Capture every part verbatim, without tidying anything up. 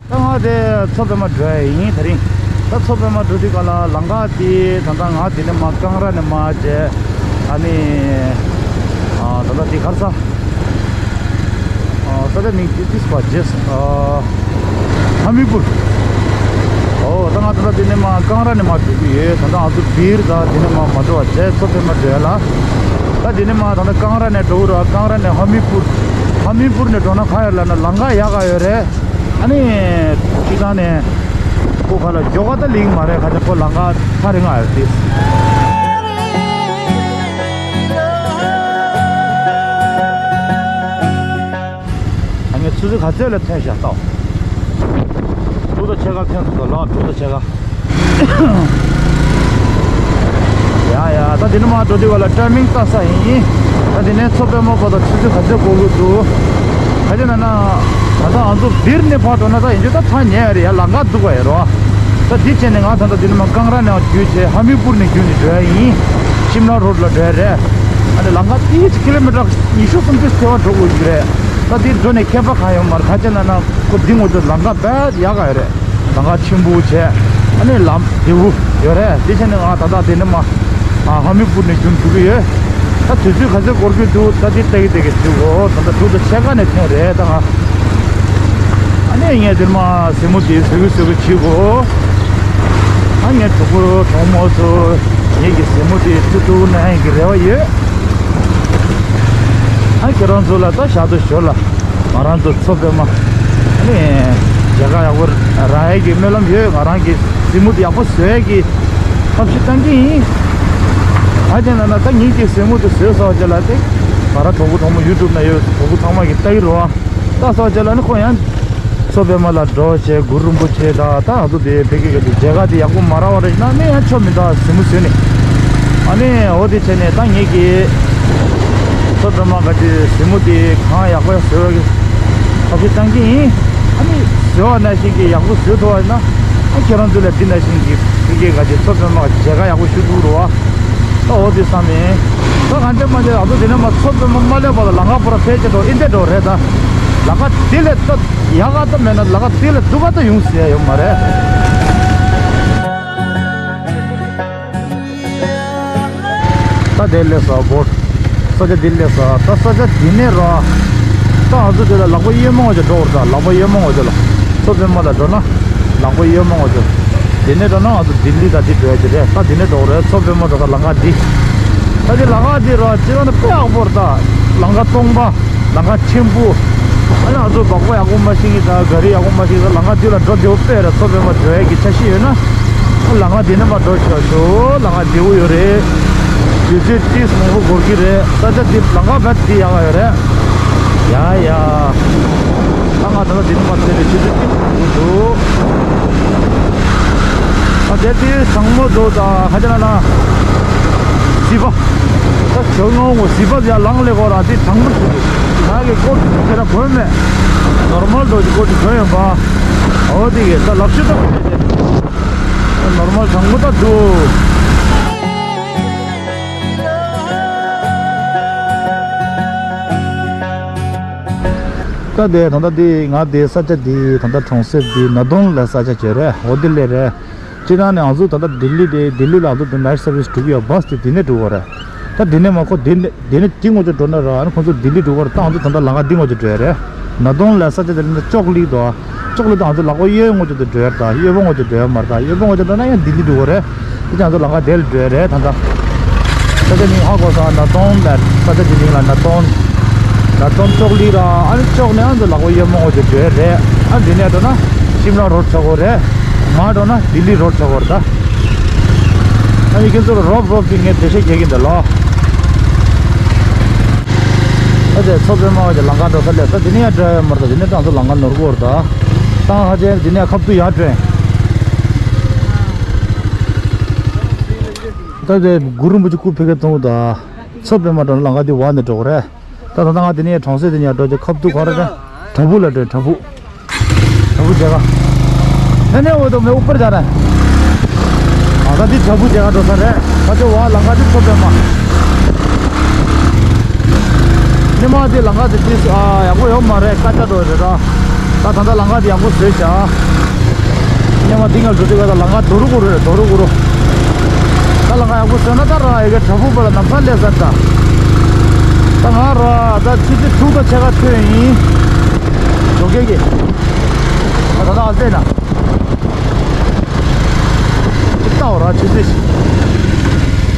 ད་ང་དེ་མཚོ་པདྨ་འགྲོ་ཡ་ཡིན་དེ་རིང་། ད་མཚོ་པདྨ་འགྲོ་དུས་ག་ལ་ལམ་ཁ་དེ་ད་ལྟ་ང་དེ་ནས་མར་ཀང་ར་ནས་མར་བྱས། ཨ་ནི་ཨ་ད་ལྟ་དེ་ག་རེ་ཟ། ཨ་ས་ཆ་མིང་དེ་ཏིས་པ་རྗེས། ཨ་ཧ་མི་པུར། ཨོ་ད་ང་ད་ལྟ་དེ་ནས་མར་ཀང་ར་ནས་མར་འགྲོ་གི་ཡོད། ད་ལྟ་ང་ཚོ་བིར་ད་དེ་ནས་མར་མ་འགྲོ་བ་བྱས་མཚོ་པདྨ་འགྲོ་ཡ་ལ། ད་དེ་ནས་མར་ད་ལྟ་ཀང་ར་ནས་འགྲོ་གི་རེད། ཀང་ར་ནས་ཧ་མི་པུར། ཧ་མི་པུར་ནས་འགྲོ་ན་ག་ཡོད་ལབ་ན་ལམ་ཁ་ཡག་ག་ཡོད་རེད། ཨ་ནི་སྤྱིར་བཏང་ནས་ཁོ་ཁ་ལ་མགྱོགས་ཁ་ད་ལིང་མ་རེད། ཁ་ཆེ་ཁོ་ལམ་ཁ་ཐག་རིང་ང་ཡོད་དེ། ཨ་ངས་ཆུ་ཚོད་ག་ཚོད་ལ་ཐོན་བཞག་ལྟ། དྲུག་དང་ཕྱེད་ཀ་ཐོན་འདུག་ལགས། དྲུག་དང་ཕྱེད་ཀ། ཡ་ཡ། ད་འདི་ནས་མར་འགྲོ་དུས་བ་ལ་ཊའི་མིང་ལྟ་ས་ཡིན། ད་འདི་ནས་མཚོ་པདྨ་བར་དུ་ཆུ་ཚོད་ག་ཚོད་འགོར་གྱི་འདུག་ག་ཅི་ན་ན། ད་ལྟ་ང་ཚོ་བིར་ནས་ཕར་འགྲོ་ན་ད་ཡིན་རྒྱུ་ད་ཐག་ཉེ་བ་རེད། ཡ་ལམ་ཁ་འདུག་ག་ཡ་རོ། ད་འདི་བྱས་ནས་ང་ད་ལྟ་འདི་ནས་མར་ཀང་ར་ནས་བརྒྱུད་བྱས་ཧ་མི་པུར་ནས་བརྒྱུད་ནས་འགྲོ་ཡ་ཡིན། ཤིམ་ལ་རོ་ཌི་ལ་འགྲོ་ཡ་རེད། ཨ་ནི་ལམ་ཁ་ཏིས་ཀི་ལོ་མི་ཊར་ཉི་ཤུ་སུམ་ཅུ་ཐལ་བ་འགྲོ་དགོས་ཀྱི་རེད། ད་འདི་འགྲོ་ནས་ཁྱད་པར་གང་ཡོད་མ་རེད། ག་ཅི་ན་ན་ཁོ་འདི་ངོ་ཚོ་ལམ་ཁ་དཔེ་ཡག་ག་ཡོད་རེད། ལམ་ཁ་ཆེན་པོ་བྱས། ཨ་ནི་ལམ་བདེ་པོ་ཡོད་རེད། དེ་བྱས་ནས་ང་ད་ལྟ་དེ་ནས་མར་ཨ་ཧ་མི་པུར་ནས་རྒྱུན་འགྲོ་གི་ཡོད། ད་དུས་ཚོད་ག་ཚོད་འགོར་གྱི་འདུག་ད་དེ་ལྟ་གི་ལྟ་གི་འགྲོ་གོ། ད་ལྟ་དྲུག་དང་ཕྱེད་ཀ་ནས་ཐོན་རེད་ད་ང་། ཨ་ནི་ངས་དེར་མར་ཟིན་མོ་དེ་བཟོ་གི་བཟོ་གི་བྱེད་གོ། ཨ་ངས་གྲོགས་པོ་གྲོགས་མོ་ཚོ་ངེད་ཀྱི་ཟིན་མོ་དེ་ཚུར་ཐུག་ན་ཡིན་གི་རེ་བ་ཡོད། ཨ་ཁྱེད་རང་ཚོ་ལ་ད་ཞག་ཏུ་ཞོར་ལ་ང་རང་ཚོ་མཚོ་པདྨ་ཨ་ནི་མཇལ་ཁ་ཡག་པོ་རག་ཡས་ཀྱི་སྨོན་ལམ་ཡོད། ང་རང་གི་ཟིན་མོ་དེ་ཡག་པོ་བཟོ་ཡས་ཀྱི་ཐབས་ཤེས་བཏང་གི་ཡིན། ཨ་ཅེ་ན་ན་ད་ངེད་ཀྱི་ཟིན་མོ་དེ་བཟོས་ཚར་བ་ཅིག་ལ་དེ་ང་རང་གྲོགས་པོ་གྲོགས་མོ་ཡུ་ཊུབ་ན་ཡོད་གྲོགས་པོ་ཚང་མ་གི་ལྟ་གི་རེད་བ། ལྟ་ཚར་བ་ཅིག་ལ་ནི་ཁོ་ཡང་མཚོ་པདྨ་ལ་འགྲོ་བྱས་གུ་རུ་རིན་པོ་ཆེ་དང་ད་ང་ཚོ་དེ་ཕ་གི་ག་དེ་མཇལ་ཁ་དེ་ཡག་པོ་མ་རག་པ་རེད་ན་ནི་ཡང་ཆོ་མི་འདུག་ཟིན་མོ་བཟོས་ནས། ཨ་ནི་འོ་དེ་བྱས་ནས་ད་ངེད་ཀྱི་མཚོ་པདྨ་ག་དེ་ཟིན་མོ་དེ་གང་ཡག་པོ་ཡང་བཟོས་པ་གི་ཐབས་ཤེས་བཏང་གི་ཡིན། ཨ་ནི་བཟོས་པ་ནང་བཞིན་གྱི་ཡག་པོ་བཟོས་ཐུབ་པ་ཡིན་ན་ཨ་ཁྱེད་རང་ཚོ་ལ་འདི་ནང་བཞིན་གྱི་ཕ་གི་ག་དེ་མཚོ་པདྨ་མཇལ་ཁ་ཡག་པོ་ཞུ་ཐུབ་རེད་བ། ད་འོ་དེ་བསམ་ཡིན། ད་གང་བྱས་མ་བྱས་ང་ཚོ་དེ་ནས་མར་མཚོ་པདྨ་མ་སླེབས་བར་ལ་ལམ་ཁ་པུ་ར་ཕལ་ཆེར་འགྲོ་ཨིན་དེ་འགྲོ་རེད་ད། ལམ་ཁ་དེ་ལས་ད་ཡག་ག་ད་མེད་ན་ལམ་ཁ་དེ་ལས་སྡུག་ག་ད་ཡོང་ཟེར་ཡ་ཡོད་མ་རེད། ད་དེ་ལས་ས་བོར། ས་ཆ་དེ་ལས་ས་ད་ས་ཆ་དེ་ནས་ར། ད་ང་ཚོ་དེ་ལ་ལག་པ་གཡས་མ་ངོ་ཅིག་འགྲོ་བར་ད་ལག་པ་གཡས་མ་ངོ་ཅིག་ལ། མཚོ་པདྨ་ལ་འགྲོ་ན། ལག་པ་གཡོན་མ་ངོ་ཚོ། དེ་ནས་འགྲོ་ན་ང་ཚོ་ལྡི་ལི་དང་འདི་འགྲོ་ཡ་ཅིག་རེད། ད་དེ་ནས་འགྲོ་རེད། མཚོ་པདྨ་འགྲོ་ས་ལམ་ཁ་འདི། ད་དེ་ལམ་ཁ་འདི་ར་སྤྱིར་བཏང་ནི་དཔེ་ཡག་པོ་རེད་ད། ལམ་ཁ་སྟོང་པ། ལམ་ཁ་ཆེན་པོ། ཨ་ནི་ང་ཚོ་སྦག་སྦག་ཡག་པོ་མ་ཤེས་ཀྱི་ད་ག་རི་ཡག་པོ་མ་ཤེས་ཀྱི་ད་ལམ་ཁ་འདི་ལ་འགྲོ་བདེ་པོ་དཔེ་རེད། མཚོ་པདྨ་འགྲོ་ཡ་གི་འཆར་གཞི་ཡོད་ན། ཨ་ལམ་ཁ་འདི་ནས་མར་འགྲོ་ཆོག་ཆོག་ལམ་ཁ་བདེ་པོ་ཡོད་རེད། དུས་ཚོད་ཏིས་མང་པོ་འགོར་གྱི་རེད། ས་ཆ་འདི་ལམ་ཁ་བས་འདི་ཡག་ག་ཡོད་རེད། ཡ་ཡ། ད་ང་ད་ལྟ་འདི་ནས་མར་ཕེབས་པའི་ཆུ་ཚོད་གཅིག་འགྲོ་གི་འདུག་ཨ་དེ་དེ་གྲང་མོ་འདུག་ད་ཧ་ཅང་ན་ན། བཟི་པ། ད་ཇོ་ངོ་བོ་བཟི་པ་ཡར་ལངས་ལེ་གོ་ར་འདི་གྲང་མོ་འདུག་ང་གི་ཀོ་ཊི་དེ་ར་གོན་མེད། ནོར་མལ་འགྲོ་གི་ཀོ་ཊི་གོན་ཡོད་པ། འོ་དེ་གི་ད་ལབ་ཤུ་ད་གོན་མེད་དེ། ནོར་མལ་གྲང་མོ་ད་འདུག་ད་དེ་ད་ལྟ་དེ་ང་དེ་ས་ཆ་དེ་ད་ལྟ་གྲོང་གསེབ་དེ་ན་དོང་ལ་ས་ཆ་བྱས་རེད། འོ་དེ་ལས་རེད། སྤྱིར་བཏང་ནས་ང་ཚོ་ད་ལྟ་ལྡི་ལི་དེ་ལྡི་ལི་ལ་ང་ཚོ་དེ་ནའིཊ་སར་བིས་འགྲོ་གི་ཡོད། བྷ་སི་དེ་དེ་ནས་འགྲོ་གི་རེད། ད་དེ་ནས་མར་ཁོ་དེ་ནས་དེ་ནས་དེ་ངོ་ཚ་འགྲོ་ན་ར་ཨ་ནི་ཁོ་ཚོ་ལྡི་ལི་འགྲོ་གི་རེད། ད་ང་ཚོ་ད་ལྟ་ལམ་ཁ་འདི་ངོ་ཚ་འགྲོ་ཡ་རེད། ན་དོང་ལ་ས་ཆ་དེ་ལ་ནི་ཅོག་ལི་དོ། ཅོག་ལི་དང་ང་ཚོ་ལག་པ་གཡས་ངོས་ཅིག་ཏུ་འགྲོ་ཡ་དང་གཡོན་པ་ངོས་ཅིག་ཏུ་འགྲོ་ཡ་མ་རེད། ད་གཡོན་པ་ངོས་ཅིག་འགྲོ་ན་ཡང་ལྡི་ལི་འགྲོ་གི་རེད། དེ་ཅང་ཚོ་ལམ་ཁ་དེ་ལ་འགྲོ་ཡ་རེད་ད་ལྟ། ས་ཆ་མིང་ཧ་གོ་སོང་། ན་དོང་ལ་ས་ཆ་དེ་མིང་ལ་ན་དོང་། ན་དོང་ཅོག་ལི་ར་ཨ་ནི་ཅོག་ནས་ཨ་ཚོ་ལག་པ་གཡོན་པ་ངོས་ཅིག་འགྲོ་ཡ་རེད། ཨ་འདི་ནས་འགྲོ་ན་ཤིམ་ལ་རོ་ཌི་ཆགས་ཀྱི་རེད། མར་འགྲོ་ན་ལྡི་ལི་རོ་ཌི་ཆགས་ཀྱི་རེད་ད། ཨ་ནི་ཁྱེད་ཚོ་ལ་རོབ་རོབ་ཀྱི་ངས་འགྲེལ་བཤད་རྒྱག་གི་འདུག་ལོ། ཨ་ཙི་མཚོ་པདྨ་བ་ཅིག་ལམ་ཁ་འགྲོ་ས་ལས་ས་དེ་ནས་ཡར་འགྲོ་ཡ་མ་རེད་ད། དེ་ནས་ད་ང་ཚོ་ལམ་ཁ་ནོར་གྱི་ཡོད་རེད་ད། ཏང་ཧ་ཅན་དེ་ནས་ཁབ་ཏུ་ཡར་ཐོན། ད་དེ་གུ་རུ་རིན་པོ་ཆེ་སྐུ་ཕེབས་མཁན་གཏོང་གི་ད། མཚོ་པདྨ་འགྲོ་ན་ལམ་ཁ་དེ་བར་ནས་འགྲོ་གི་རེད། ད་ད་ལྟ་ང་དེ་ནས་གྲོང་གསེབ་དེ་ནས་འགྲོ་རྒྱུ་ཁབ་ཏུ་ག་རེ་རེད། བྲག་ཕུག་ལ་འགྲོ། བྲག་ཕུག་བྲག་ཕུག་མཇལ་ཁ། ཨ་ནི་འོ་དོ་མེ་ཨུ་པར་ཇཱ་ན། ཨ་ད་འདི་བྲག་ཕུག་མཇལ་ཁ་འགྲོ་ས་རེད། ད་ཆོ་བ་ལམ་ཁ་འདི་ཚོ་པད་མ། ཉི་མ་འདི་ལམ་ཁ་འདི་ཏིས་ཨ་ཡག་པོ་ཡོད་མ་རེད། ཀ་ཅ་འགྲོ་རེད་ར། ད་ད་ལྟ་ལམ་ཁ་འདི་ཡག་པོ་བཟོས་བཞག། ཉི་མ་འདི་ང་འགྲོ་དུས་ཀ་ད་ལམ་ཁ་རྡོ་རུ་གུ་རུ་རེད། རྡོ་རུ་གུ་རུ། ད་ལམ་ཁ་ཡག་པོ་བཟོས་ན་ད་ར་ཡི་གེ་བྲག་ཕུག་པ་ལ་ནམ་ས་སླེབས་ས་ད། ད་ང་ར་ད་ཆུ་ཚོད་དྲུག་དང་ཕྱེད་ཀ་ཐོན་ཡིན། ཇོ་ཀེ་གི། ད་ད་ད་ཨ་ཙེ་ན། ཅིག་ལྟ་བ་ར་ཆུ་ཚོད་ཞིག་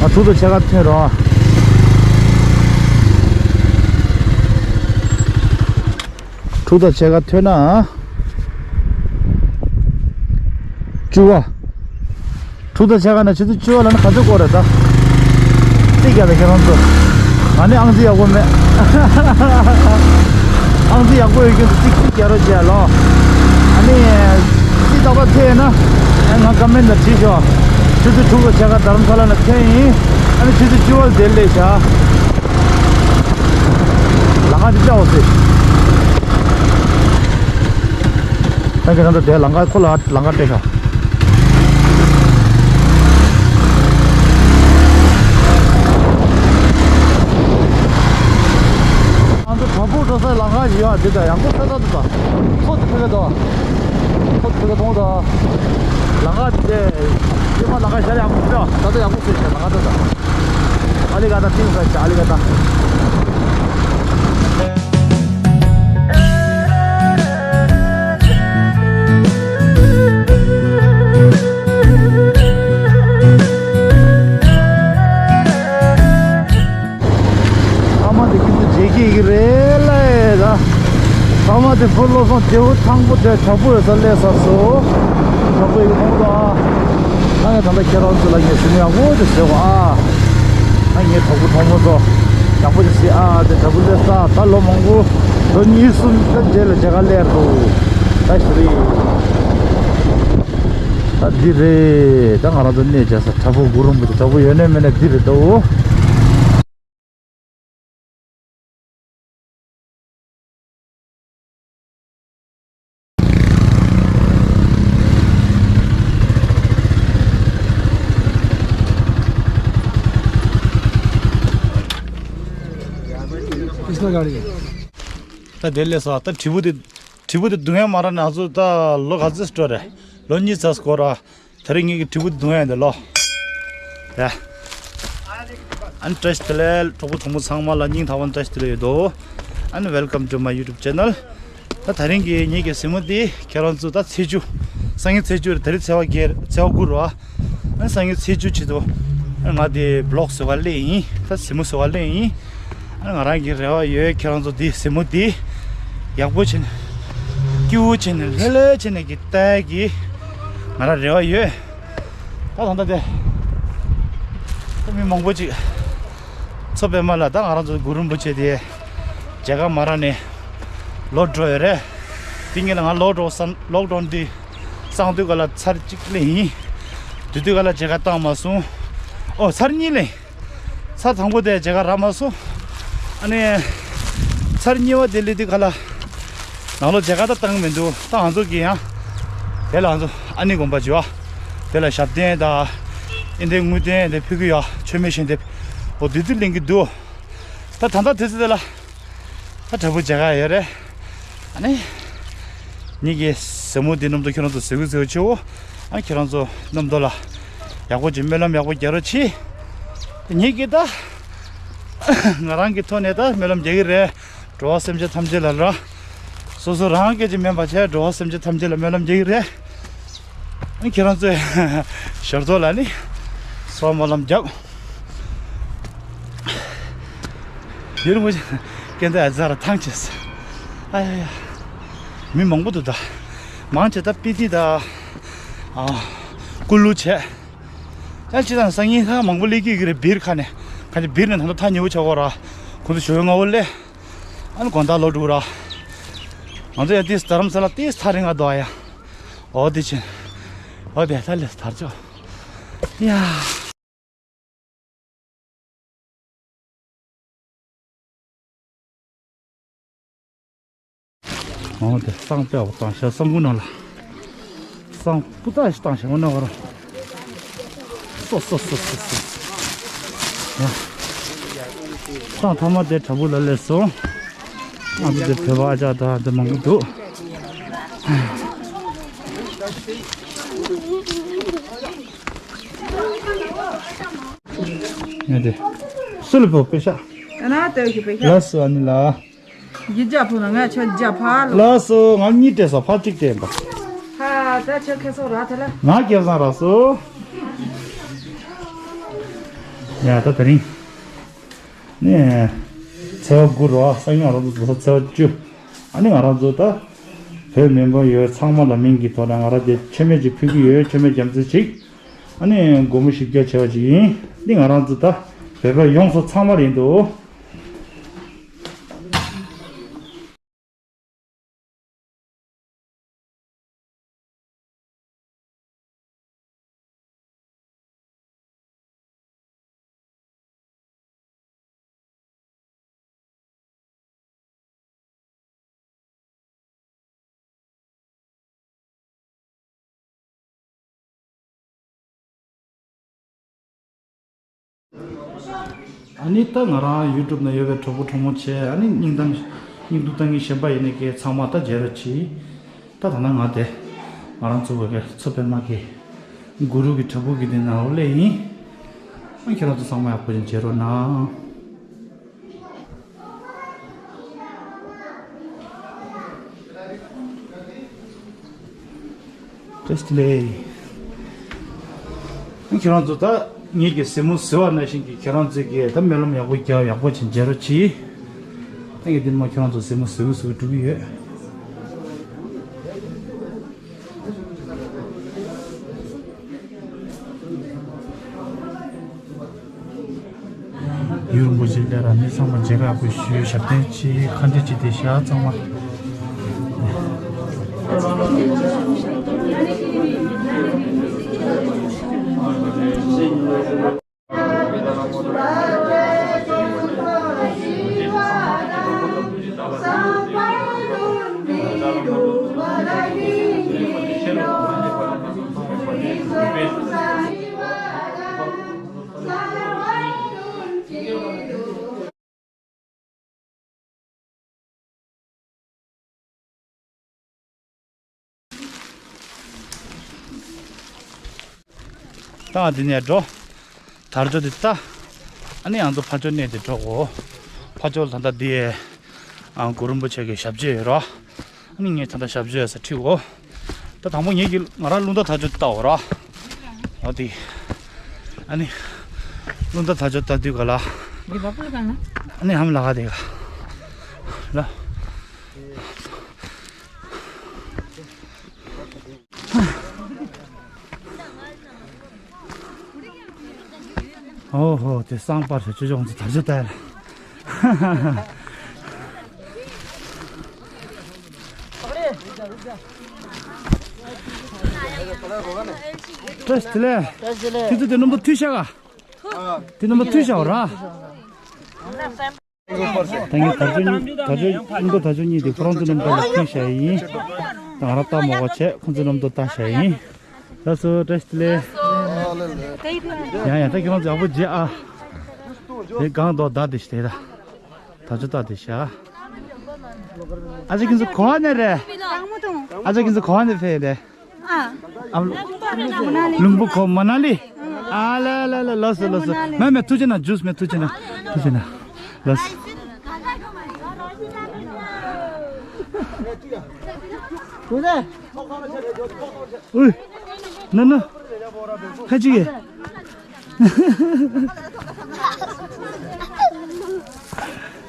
ཨ་དྲུག་དང་ཕྱེད་ཀ་ཐོན་ར། དྲུག་དང་ཕྱེད་ཀ་ཐོན་ན། བཅུ་པ། དྲུག་དང་ཕྱེད་ཀ་ནས་ཆུ་ཚོད་བཅུ་པ་ལ་ནི་ག་ཚོད་འགོར་རེད་ད། རྩིས་རྒྱག་པའི་ཁྱེད་རང་ཚོ། ང་ནི་ཨང་རྩིས་ཡག་པོ་མེད། ཨང་རྩིས་ཡག་པོ་ཡོད་རྒྱུ་ཚོ་རྩིས་རྩིས་རྒྱག་རོགས་བྱས་ལོ། ཨ་ནི། རྩིས་རྟག་པར་ཐེ་ཡོད་ན། ཨ་ང་ཀ་མེན་ལ་བྲིས་ཤོག་ཆུ་ཚོད་དྲུག་དང་ཕྱེད་ཀ་དྷ་རམ་ས་ལ་ནས་ཐོན་ཡིན། ཨ་ནི་ཆུ་ཚོད་བཅུ་པ་ལ་དེར་སླེབས་བཞག་ལམ་ཁ་འདི་བཅའ་འོ་ཟེར། ད་ཁྱེད་རང་ཚོ་དེ་ལམ་ཁ་ཁོ་ལ་ལམ་ཁ་སྤྲད་ཤོག་ང་ཚོ་བྲག་ཕུག་འགྲོ་སའི་ལམ་ཁ་ཡོད་ཨ། འདི་ད་ཡག་པོ་ས་ས་འདུག་ད། ཁོ་ཚོ་ཕ་གི་ད། ཁོ་ཚོ་ཕ་གི་མཐོང་ད། ལམ་ཁ་འདི་ད། ཡོད་མ་ལམ་ཁ་ཤར་ཡག་པོ་འདུག་ད་ད་ཡག་པོ་ཟེར་ཤག་ལམ་ཁ་ད་ད། ཨ་ལི་ག་ད་ཏིང་ས་ཤག་ཨ་ལི་ག་ད། ཨ་མ་དེ་ཁྱེད་ཚོ་མཇལ་ཁྱི་ཡི་གེ་རེད་ལ་ད། ཨ་མ་དེ་ཕུ་བློ་བཟང་དེའུ་ཐང་པོ་དེ་དྲག་པོ་ཡོད་ས་སླེབས་ས་སོ། དྲག་པོ་ཡི་གེ་མཐོང་ད། ཨ་ངས་ད་ལྟ་ཁྱེད་རང་ཚོ་ལ་ངས་ཟིན་ཡག་པོ་དེ་བཟོས་གོ་ཨ། ཨ་ངས་དྲག་པོ་གྲོགས་མོ་ཚོ་ཡག་པོ་དེ་ཟིན་ཨ་དེ་དྲག་པོ་སླེབས་ས་ད་ལོ་མང་པོ་ལོ་གཉིས་གསུམ་ད་རྗེས་ལ་མཇལ་ཁ་སླེབས་འདུག་ད་ཞུ་རེད། ད་འདི་རེད། ད་ང་རང་ཚོ་གནས་བཅའ་ས་དྲག་པོ་གུ་རུ་མོ་དེ་དྲག་པོ་ཡོད་ནས་མེད་ནས་འདི་རེད་དོ། ད་དེ་ལས་སོ་ད་དྲིལ་བུ་དེ། དྲིལ་བུ་དེ་བརྡུང་ཡ་མ་རག་ནས་ང་ཚོ་ད་ལོ་ག་ཚོད་འགྲོ་རེད། ལོ་གཉིས་ཙམ་འགོར་ར། དེ་རིང་ངེད་ཀྱི་དྲིལ་བུ་དེ་བརྡུང་ཡ་འདི་ལོ། ཡ། ཨ་ནི་བཀྲ་ཤིས་བདེ་ལེགས་གྲོགས་པོ་གྲོགས་མོ་ཚང་མ་ལ་སྙིང་ཐག་པ་ནས་བཀྲ་ཤིས་བདེ་ལེགས་ཡོད་དོ། ཨ་ནི་welcome to my YouTube channel། ད་དེ་རིང་གི་ངེད་ཀྱི་གཟིགས་མོ་འདི་ཁྱེད་རང་ཚོ་ད་ཚེས་བཅུ། སང་ཉིན་ཚེས་བཅུ་རེད། དེ་རིང་ཚེས་པ་བརྒྱད་ཚེས་པ་དགུ་རེད་བ། ཨ་ནི་སང་ཉིན་ཚེས་བཅུ་ཆེད་དུ་ཨ་ནི་ང་དེ་vlog་བཟོ་ག་སླེབས་ཡིན། ད་གཟིགས་མོ་བཟོ་ག་སླེབས་ཡིན། ང་རང་གི་རེ་བ་ཡོད། ཁྱེད་རང་ཚོ་འདི་གཟིགས་མོ་འདི་ཡག་པོ་བྱས་ནས་སྐྱིད་པོ་བྱས་ནས་ལྷོད་ལྷོད་བྱས་ནས་གི་ལྟ་ཡ་གི་ང་རང་རེ་བ་ཡོད། ད་ད་ལྟ་དེ་ད་མི་མང་པོ་ཅིག་མཚོ་པདྨ་ལ་ད་ང་རང་ཚོ་གུ་རུ་རིན་པོ་ཆེ་དེ་མཇལ་ཁ་མ་རག་ནས་ལོག་འགྲོ་ཡོད་རེད། དེ་ངས་ལ་ང་ལོག་འགྲོ་བསམ་ལོག་འགྲོ་འདི་གསང་དུས་ག་ལ་ཚར་གཅིག་སླེབས་ཡིན། དེ་དུས་ག་ལ་མཇལ་ཁ་བཏང་མ་སོང་། ཨོ་ཚར་གཉིས་སླེབས། ཚར་དང་པོ་དེ་མཇལ་ཁ་རག་མ་སོང་། ཨ་ནི། ཚར་གཉིས་པ་དེ་སླེབས་དུས་ག་ལ། ནང་ལོགས་མཇལ་ཁ་ད་བཏང་མི་འདུག་ད་ང་ཚོ་གིས་ཡང་། དེ་ལ་ང་ཚོ་ཨ་ནི་དགོན་པ་བྱོས་ཨ། དེ་ལ་ཞབས་བརྟན་དང་། ཨིན་དེ་དངུལ་རྟེན་དེ་ཕུལ་གི་ཡོད། མཆོད་མེ་ཞིག་དེ། འོ་དེ་དུས་ལེན་གི་འདུག་ད་ད་ལྟ་དེ་ཚོ་དེ་ལ། ད་དྲག་པོ་མཇལ་ཁ་ཡོད་རེད། ཨ་ནི། ངེད་ཀྱི་གཟིགས་མོ་འདི་རྣམ་རྟོག་ཁྱེད་རང་ཚོ་གཟིགས་གཟིགས་ཆེ་བོ། ཨ་ཁྱེད་རང་ཚོ་རྣམ་རྟོག་ལ་ཡག་པོ་ཅིག་སྨོན་ལམ་ཡག་པོ་རྒྱག་རོགས་གྱིས། ངེད་ཀྱིས་ད་ང་རང་གི་ཐོག་ནས་ད་སྨོན་ལམ་རྒྱག་གི་རེད། འགྲོ་བ་སེམས་ཅན་ཐམས་ཅད་ལ་ར། སོ་སོ་རང་སྐད་ཅིག་མིན་པ་བྱས་འགྲོ་བ་སེམས་ཅན་ཐམས་ཅད་ལ་སྨོན་ལམ་རྒྱག་གི་རེད། ཨ་ཁྱེད་རང་ཚོས་ཞར་ཚོ་ལ་ནི་སོགས་སྨོན་ལམ་རྒྱབ། ཡུལ་དངོས་སྐད་འདི་ཨ་ཛ་ར་ཐང་ཆད། ཨ་ཡ་ཡ། མི་མང་པོ་འདུག་ད། མང་ཆེ་ད་པི་ཏི་ད། ཨ། ཀུ་ལུ་བྱས། ཡང་ཅི་དང་སང་ཉིན་ཧ་མང་པོ་སླེབས་ཀྱི་ཡོད་ཀྱི་རེད་བིར་ཁ་ནས། ཁ་ནས་བིར་ནས་ད་ལྟ་ཐག་ཉེ་བོ་ཆགས་ཀྱི་ཡོད་ར། ཁོང་ཚོ་ཞོ་ཡོད་ང་བོ་སླེབས། ཨ་ནི་དགོང་དག་ལོག་འགྲོ་ར། ང་ཚོ་ཡང་ཏིས་རྡ་རམ་ས་ལ་ཏིས་ཐག་རིང་ང་འདུག་ཨ་ཡ། འོ་དེ་ཕྱིན། འོ་དེ་ལྷ་ལས་དར་ཅོག་ཡ། འོ་དེ་བསང་དཔེ་བ་བཏང་ཤག་བསང་ཁུང་ནང་ལ། བསང་སྤུ་དག་ཞིག་བཏང་ཤག་འོ་ན་བར། སོ་སོ་སོ་སོ་སོ། ཡ། བསང་ཐོག་མ་དེ་དྲ་འབུ་ལ་སླེབས་སོང་། ང་ཚོ་དེ་བོད་པ་ཨ་ཅག་དང་དེ་མང་པོ་འདུག་ཡ་དེ། སུ་ལ་བོ་དཔེ་ཤག་ཡ་ན་ལྟོས་ཀྱི་དཔེ་ཤག་ལགས་སོ་ཨ་ནི་ལགས། ཡི་རྒྱ་ཕུ་ན་ང་ཆ་རྒྱ་ཕ་ལོ། ལགས་སོ། ང་གཉིས་སྤྲད་སོང་། ཕ་གཅིག་སྤྲད་པ། ཧ་ད་ཆ་ཁེ་སོ་ར་ཐ་ལ། ང་སྐལ་བཟང་རག་སོང་། ཡ་ད་དེ་རིང་ནས་ཚེས་པ་དགུ་རོ། སང་ཉིན་ང་རང་ཚོ་ཚེས་པ་བཅུ། ཨ་ནི་ང་རང་ཚོ་ད་བོད་མི་མང་ཡོད་ཚང་མ་ལ་མིང་གི་ཐོག་ནས་ང་རང་དེ་མཆོད་མེ་ཅིག་ཕུལ་གི་ཡོད། མཆོད་མེ་རྒྱ་མཚོ་ཅིག་ཨ་ནི་སྒོར་མོ་བཞི་བརྒྱ་བྱས་པ་ཅིག་ཡིན། འདི་ང་རང་ཚོ་ད་བོད་པ་ཡོངས་སུ་ཚང་མ་ཡིན་འདུག་ཨ་ནི་ད་ང་རང་ཡུ་ཊུབ་ནང་ཡོད་པའི་གྲོགས་པོ་གྲོགས་མོ་བྱས། ཨ་ནི་སྙིང་གཏམ་སྙིང་སྡུག་གཏམ་གྱི་གཞན་པ་ཡིན་ནའི་ཀྱེ་ཚང་མ་ད་མཇལ་རོགས་གྱིས། ད་ད་ནང་ང་དེ་ང་རང་ཚོ་བོད་པའི་མཚོ་པདྨ་གི་གུ་རུ་གི་བྲག་ཕུག་གི་དེ་ནང་ལོགས་ལ་ཡིན། ཨ་ཁྱེད་རང་ཚོ་ཚང་མ་ཡག་པོ་ཅིག་མཇལ་རོགས་གནང་། བཀྲ་ཤིས་བདེ་ལེགས། ཁྱེད་རང་ཚོ་ད་ངེད་ཀྱི་གཟིགས་མོ་གཟིགས་པ་ནང་བཞིན་གྱི་ཁྱེད་རང་ཚོས་ཀྱི་ད་སྨོན་ལམ་ཡག་པོ་རྒྱག་ཡག་པོ་བྱེད་མཇལ་རོགས་གྱིས། ད་ངས་འདི་མ་ཁྱེད་རང་ཚོ་གཟིགས་མོ་གཟིགས་གཟིགས་འགྲོ་གི་ཡོད། ཡུལ་མགོ་ཆེ་ལས་ར་མི་ཚང་མ་མཇལ་ཁ་དགོས་ཞུ། ཞབས་བརྟན་ཆེ་ཁ་འདྲི་ཅི་དེ་བཞག་ཚང་མ། ད་འདི་ནས་འགྲོ། དར་ལྕོག་འདི་ལྟ། ཨ་ནི་ང་ཚོ་ཕར་ཕྱོགས་གནས་འདི་འགྲོ་གོ། ཕར་ཕྱོགས་ད་ལྟ་འདི་ཨ་གུ་རུ་རིན་པོ་ཆེ་གི་ཞབས་རྗེས་ཡོད་རོ། ཨ་ནི་ངས་ད་ལྟ་ཞབས་རྗེས་ཡོད་ས་ཁྲིད་གོ། ད་དང་པོ་ངེད་ཀྱི་ང་རང་རླུང་རྟ་དར་ལྕོག་འདི་ལྟ་འོ་རོ། འོ་དེ། ཨ་ནི་རླུང་རྟ་དར་ལྕོག་ལྟ་དུས་ག་ལ། འདི་བ་ཕུལ་ག་ན། ཨ་ནི་ཧམ་ལ་ག་དེ་ག་ལ། ཨོ་ཧོ། དེ་སང་པར་ཞིག་ཆུ་ཆུང་ཚོ་དར་ཆུ་ལྟ་ཡ་ལ། བཀྲ་ཤིས་བདེ་ལེགས། བཀྲ་ཤིས་བདེ་ལེགས། ཁྱེད་ཚོ་དེ་རྣམ་པ་མཐུད་བཞག་ག་དེ་རྣམ་པ་མཐུད་བཞག་ར། ད་ངས་དར་ལྕོག་གཉིས། དར་ལྕོག་རླུང་རྟ་དར་ལྕོག་གཉིས་དེ་ཁོ་རང་ཚོ་རྣམ་པ་ལ་ཕུལ་བཞག་ཡིན། ད་ང་རང་ལྟ་མ་དགོས་བྱས་ཁོ་ཚོ་རྣམ་པ་ལྟ་བཞག་ཡིན། ལགས་སོ། བཀྲ་ཤིས་བདེ་ལེགས། ཡང་ཡང་ད་ཁྱེད་རང་ཚོ་ཡག་པོ་བྱེད་ཨ། དེ་གང་དོ་བདག་དེ་ཞིག་དེ་ད། ད་ཆོ་ད་དེ་ཤ། ཨ་ཅག་ཁྱེད་ཚོ་ག་ནས་རེད། ཨ་ཅག་ཁྱེད་ཚོ་ག་ནས་ཕེབས་རེད། ཨ། ལུང་པ་ཁོ་མ་ན་ལི། ཨ་ལ་ལ་ལ། ལགས་སོ་ལགས་སོ། མ་མ་ཐུགས་རྗེ་གནང་། ཇུས་མ་ཐུགས་རྗེ་གནང་། ཐུགས་རྗེ་གནང་། ལགས་སོ། ཨུ། ན་ན། ཁ་ཅིག་གིས།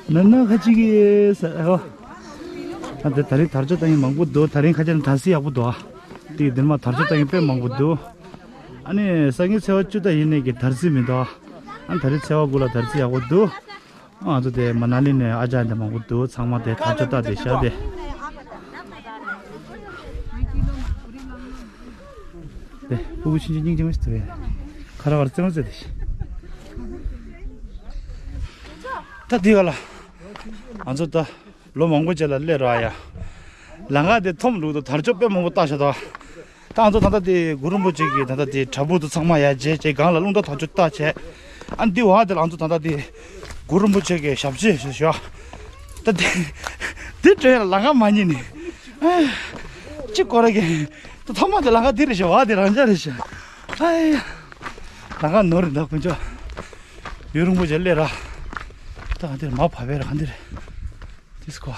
ན་ན་ཁ་ཅིག་གིས་ཟེར། ཨོ། ཨ་དེ་ད་རིང་དར་ལྕོག་ལྟ་མཁན་མང་པོ་འདུག་ད་རིང་ཁ་ཅིག་ནས་དར་ཚིགས་ཡག་པོ་འདུག་དེ་འདིར་མ་དར་ལྕོག་ལྟ་མཁན་དཔེ་མང་པོ་འདུག་ཨ་ནི་སང་ཉིན་ཚེས་པ་བཅུ་ད་ཡིན་ནས་ཀྱི་དར་ཚིགས་མི་འདུག་ཨ་ནི་ད་རིང་ཚེས་པ་དགུ་ལ་དར་ཚིགས་ཡག་པོ་འདུག་ང་ཚོ་དེ་མ་ན་ལི་ནས་ཨ་ཅག་འདི་མང་པོ་འདུག་ཚང་མ་དེ་དར་ལྕོག་ལྟ་དེ་བཞག་དེ། དེ་ཕྲུ་གུ་ཆུང་ཆུང་སྙིང་རྗེ་མོ་ཞིག་འདུག་གས། ཁ་ར་བར་རྩེད་མོ་རྩེ་དེ་ཤི། ད་འདི་ག་ལ། ང་ཚོ་ད་ལོ་མང་པོ་རྗེས་ལ་སླེབས་ར་ཡ། ལམ་ཁ་དེ་མཐོང་མི་འདུག་དར་ལྕོག་དཔེ་མང་པོ་བཏགས་བཞག་འདུག་ད་ང་ཚོ་ད་ལྟ་དེ་གུ་རུ་རིན་པོ་ཆེ་གི་ད་ལྟ་དེ་བྲག་ཕུག་དེ་ཚང་མ་ཡར་མཇལ་བྱས། སྒང་ལ་རླུང་རྟ་དར་ལྕོག་བཏགས་བྱས། ཨ་འདི་བར་དེ་ལ་ང་ཚོ་ད་ལྟ་དེ་གུ་རུ་རིན་པོ་ཆེ་གི་ཞབས་ཕྱི་ཞུ་ཞུ། ད་དེ་དེ་བྲོས་ལ་ལམ་ཁ་མ་རྙེད་ནི། ཨ་ཅི་སྐོར་ར་གི། ད་ཐོག་མ་དེ་ལམ་ཁ་དེ་རེད་ཤག་བར་དེ་རང་འཇགས་རེད་ཤག་ཨ་ཡ། ལམ་ཁ་ནོར་རེད་ད་དཀོན་མཆོག་ཡུན་རིང་པོ་ཅིག་སླེབས་ར། ད་ག་འདིར་མར་བབས་པའི་ར་ག་འདིར། དིས་ཀོ།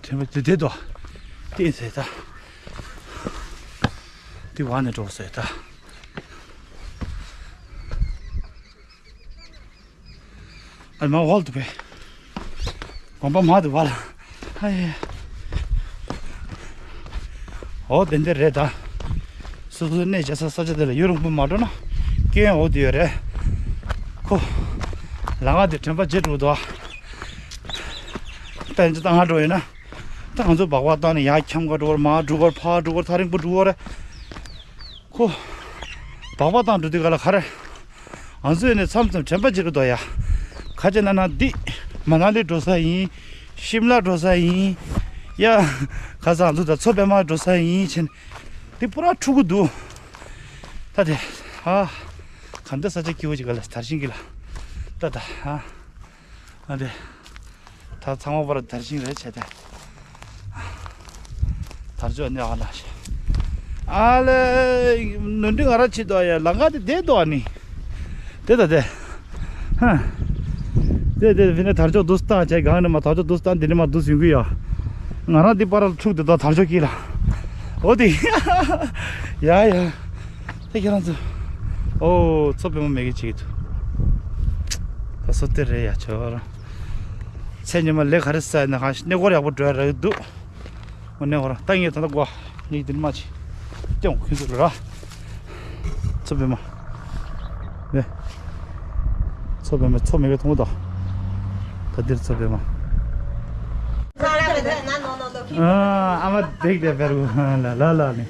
དྲན་པ་དེ་དེ་དོ། དེ་ཟེར་ད། དེ་བ་ནས་འགྲོ་ཟེར་ད། ཨ་མ་འོག་ཏུ་བས། དགོན་པ་མ་དུ་བ་ལ། ཨ་ཡེ། འོ་དེ་འདི་རེད་ད། སོ་སོའི་གནས་བྱེད་ས་ས་ཆ་དེ་ལ་ཡུན་རིང་པོ་མ་འགྲོ་ན་སྐྱོན་འོ་དེ་ཡོད་རེད། ཁོ། ལམ་ཁ་དེ་དྲན་པ་བརྗེད་འགྲོ་འདུག་དཔེ་ཅི་ལྟ་ང་འགྲོ་ཡོད་ན། ད་ང་ཚོ་སྦག་སྦག་བཏང་ནས་ཡར་འཁྱམས་ག་འགྲོ་བར་མར་འགྲོ་བར་ཕར་འགྲོ་བར་ཐག་རིང་པོ་འགྲོ་བར། ཁོ། སྦག་སྦག་བཏང་འགྲོ་དུས་ག་ལ་ག་རེ། ང་ཚོ་ནས་མཚམས་མཚམས་དྲན་པ་བརྗེད་ཀྱི་འདུག་ཡ། ག་ཅི་ན་ན་འདི། མ་ན་ལི་འགྲོ་ས་ཡིན། ཤིམ་ལ་འགྲོ་ས་ཡིན། ཡ། ཁ་སང་ང་ཚོ་ད་མཚོ་པདྨ་འགྲོ་ས་ཡིན་ཕྱིན། འདི་པུ་ར་འཁྲུག་གི་འདུག་ད་དེ། ཧ། ག་འདྲ་ས་ཆ་སྐྱིད་པོ་ཅིག་ག་ལ་དར་ཤིང་གི་ལ། ད་ད་ཧ། ཨ་དེ། ད་ཚང་མ་པར་དར་ཤིང་རེད་བྱས་ཏེ། དར་ལྕོག་ནི་ཨ་ལ་ཤ། ཨ་ལེ། ནོར་འཁྲུལ་ང་ར་ཆེ་དོ་ཡ་ལམ་ཁ་དེ་བསྡད་དོ་ཨ་ནི། དེ་ད་དེ། ཧ། དེ་དེ་ཕི་ནས་དར་ལྕོག་འདུག་སྟངས་བྱས་སྒང་ནས་མ་དར་ལྕོག་འདུག་སྟངས་འདི་ནས་མ་འདུག་ཡོང་གི་ཡ། ང་རང་འདི་པར་ལ་འཁྲུག་དེ་དོ་དར་ལྕོག་གི་ལ། འོ་དེ། ཡ་ཡ། དེ་ཁྱེད་རང་ཚོ། ཨོ་མཚོ་པདྨ་མེད་ཀི་བྱེད་ཀྱི་འདུག་ད་སོ་དེ་རེད་ཡ་ཆོག་ར། ཚེ་ཉི་མ་ལས་ག་རེ་ཟ་ན་གང་ཞིག་གནས་སྐོར་ཡག་པོ་འགྲོ་ཡ་རག་གི་འདུག་ཨོ་གནས་སྐོར་ད་ངས་ད་ལྟ་གོ་ངས་འདིར་མ་ཆེ་སྐྱོང་ཁྱོད་ཚོ་ལ་ར། མཚོ་པདྨ། ནས། མཚོ་པདྨ་མཚོ་མེད་པའི་ཐོང་དང་། ད་འདིར་མཚོ་པདྨ། ཨ་ཨ་མ་བེག་དེ་བེར་གུ་ལ་ལ་ལ་ནི།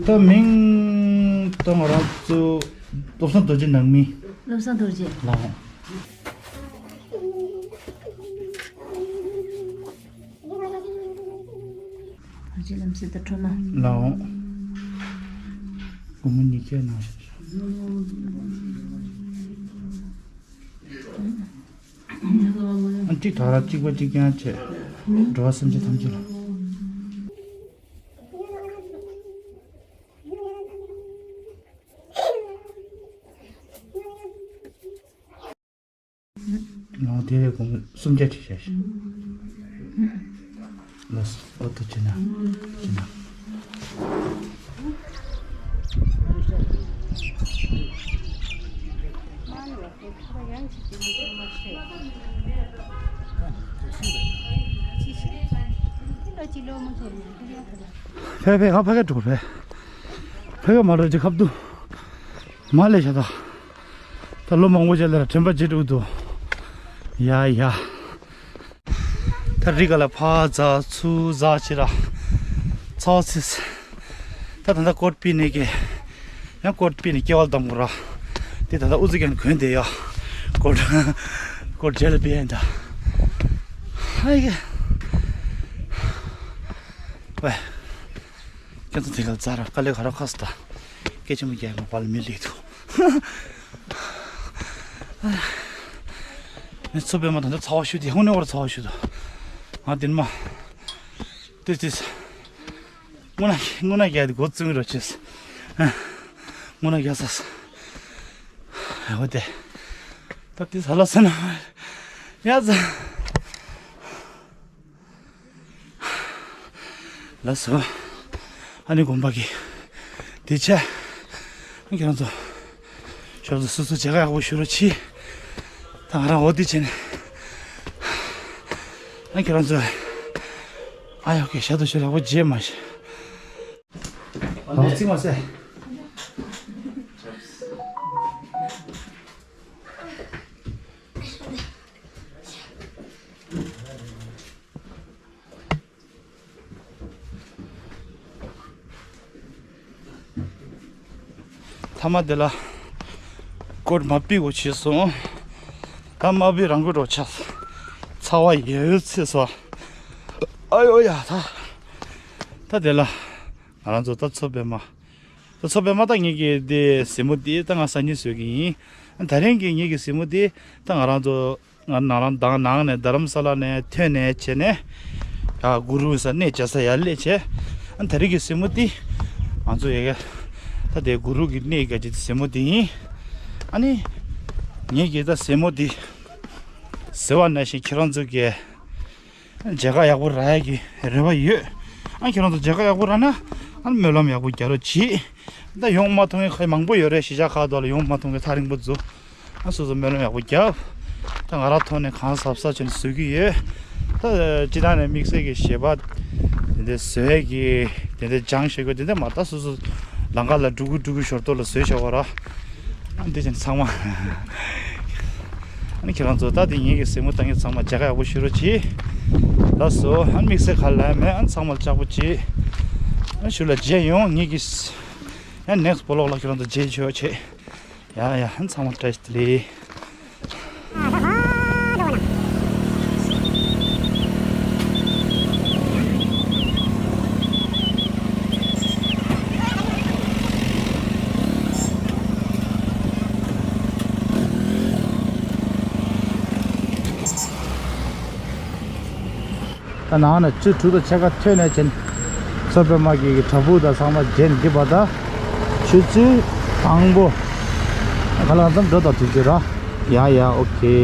ད་མིང་ད་ང་རང་ཚོ་བློ་བཟང་རྡོ་རྗེ་ནང་མི། བློ་བཟང་རྡོ་རྗེ། ལགས་འོང་། རྗེ་ལམ་སྲོལ་དང་ཁྲོ་མ། ལགས་འོང་། སྒོར་མོ་ཉིས་བརྒྱ་གནང་ཤག་ཨ་གཅིག་དག་ར་གཅིག་པ་གཅིག་རྐྱང་བྱས། འགྲོ་བ་སེམས་ཅན་ཐམས་ཅད་ལ། ལོང་དེ་རེ་གོང་སུམ་བརྒྱ་ཅིག་བྱས་ཤིང་། ལོ་ཨོ་ཏོ་ཅི་ན་ཅི་ན། ཕེ་ཕེ་ཧ་ཕ་ག་འགྲོ་ཕེ། ཕ་གི་མ་འགྲོ་ཅི་ཁབ་ཏུ། མ་ལས་བྱ་ད། ད་ལོ་མང་པོ་ཅིག་ལ་དྲན་པ་བརྗེད་འགྲོ་འདུག་ཡ་ཡ། ད་རི་ག་ལ་ཕ་ཛ་ཚུ་ཛ་ཅི་ར། ཚའོ་ཚིས། ད་ད་ད་ཀོར་པི་ནི་གི། ཡང་ཀོར་པི་ནི་སྐྱེ་བ་དམ་གོ་ར། དེ་ད་ད་ཨུ་ཛི་གན་གོན་དེ་ཡ། ཀོར། ཀོར་ཇེལ་པི་ཡན་ད། ཧའི་གི། ཝེ། ཁྱེད་ཚོ་དེ་ག་ཙ་ར་དཀའ་ལས་ཁ་ར་ཁ་སི་ད། སྐད་ཆ་མི་རྒྱག་མ་པ་ལ་མི་ལི་ཐུ། ནི་ཚོ་པའི་མ་དང་ཚ་བ་ཤུ་དེ་ཧུ་ནེ་བར་ཚ་བ་ཤུ་དུ། ང་དེན་མ། ཏིས་ཏིས། དངོས་གནས་དངོས་གནས་རྒྱག་དེ་འགོ་བཙུགས་རོགས་བྱེད། དངོས་གནས་རྒྱག་ས། ཨ་ཧོ་དེ། ད་ཏིས་ཧ་ལ་སེ་ན། ཡ་ཙ། ལགས་སོ། ཨ་ནི་དགོན་པ་གི་དེ་ཆ། ཁྱེད་རང་ཚོ། ཞོར་དུ་སོ་སོ་མཇལ་ཁ་ཡག་པོ་ཞུ་རོགས་གྱིས། ད་ང་རང་འོ་དེ་བྱས་ནས། ཨ་ཁྱེད་རང་ཚོ། ཨ་ཡོ་ཁེ་ཞབས་ཏོག་ཞུ་ལེགས་པོ་བྱས་མ་ཤེས། ཨ་ཙི་མ་ཟེ། ཐ་མ་དེ་ལ་སྐོར་མ་པི་གོ་བྱས་སོང་། ད་མ་པི་རང་གི་རོ་ཆ། ཚ་བ་ཡོད་ཚེ་སོ། ཨ་ཡོ་ཡ་ད། ད་དེ་ལ་ང་རང་ཚོ་ད་མཚོ་པདྨ། ད་མཚོ་པདྨ་ད་ངེད་ཀྱི་དེ་གཟིགས་མོ་དེ་ད་ང་སང་ཉིན་བཟོས་ཀྱི་ཡིན། ད་རིང་གི་ངེད་ཀྱི་གཟིགས་མོ་དེ་ད་ང་རང་ཚོ། ང་ནང་རང་དང་ནང་ནས་རྡ་རམ་ས་ལ་ནས་ཐོན་ནས་བྱས་ནས། ཡ་གུ་རུ་ས་གནས་བྱ་ས་ཡར་སླེབས་བྱས། ཨ་ད་རེས་ཀྱི་གཟིགས་མོ་འདི། ང་ཚོ་ཡ་གི། ད་དེ་གུ་རུ་གི་གནས་ག་ཅི་གཟིགས་མོ་འདི་ཡིན། ཨ་ནི། ངེད་ཀྱིས་ད་གཟིགས་མོ་འདི། གཟིགས་པ་ནང་བཞིན་ཁྱེད་རང་ཚོ་གི། མཇལ་ཁ་ཡག་པོ་རག་ཡ་གི་རེ་བ་ཡོད། ཨ་ཁྱེད་རང་ཚོ་མཇལ་ཁ་ཡག་པོ་རག་ན། ཨ་སྨོན་ལམ་ཡག་པོ་རྒྱག་རོགས་གྱིས། ད་ཡོང་མ་ཐུབ་མཁན་ཁ་མང་པོ་ཡོད་རེད། གཞིས་ཆགས་ཁག་ཏུ་ལ་ཡོང་མ་ཐུབ་མཁན་ཐག་རིང་པོ་འཛུལ། ཨ་སོ་སོ་སྨོན་ལམ་ཡག་པོ་རྒྱབ། ད་ང་རང་ཐོག་ནས་གང་ཟབ་ཟབ་བྱས་ནས་བཟོ་གི་ཡོད། ད་སྤྱི་བཏང་ནས་དམིགས་བསལ་གྱི་ཞལ་པར་དེ་འདྲ་བཟོ་ཡས་ཀྱི་དེ་འདྲ་སྦྱང་ཤེས་དགོས་དེ་འདྲ་མ་རེད། ད་སོ་སོ་ལམ་ཁ་ལ་འགྲོ་གི་འགྲོ་གི་ཞོར་དུ་ལ་བཟོས་ཆོག་ག་ར། ཨ་འདི་བྱས་ནས་ཚང་མ། ཨ་ནི་ཁྱེད་རང་ཚོ་ད་དེ་ངེད་ཀྱི་གཟིགས་མོ་ལྟ་མཁན་ཚང་མ་མཇལ་ཁ་ཡག་པོ་ཞུ་རོགས་གྱིས། ལགས་སོ། ཨ་ནི་དམིགས་བསལ་ག་ལ་མེད། ཨ་ནི་ཚང་མ་ལ་ལྕགས་པོ་གྱིས། ཨ་ནི་ཞུ་ལ་མཇལ་ཡོང་། ངེད་ཀྱི། ཡང་next vlog་ལ་ཁྱེད་རང་ཚོ་མཇལ་ཆོག་བྱེད། ཡ་ཡ། ཨ་ནི་ཚང་མ་བཀྲ་ཤིས་བདེ་ལེགས། ད་ནང་ནས་བཅུ་དྲུག་དང་ཕྱེད་ཀ་ཐོན་ནས་བྱས་ནས། མཚོ་པདྨ་གི་བྲག་ཕུག་དང་ཚང་མ་མཇལ་འདི་བ་ད། ཆུ་ཚོད་དང་པོ། ཁ་ལག་ཙམ་འགྲོ་དང་དུས་ཚོད་ར། ཡ་ཡ། ཨོ་ཁེ།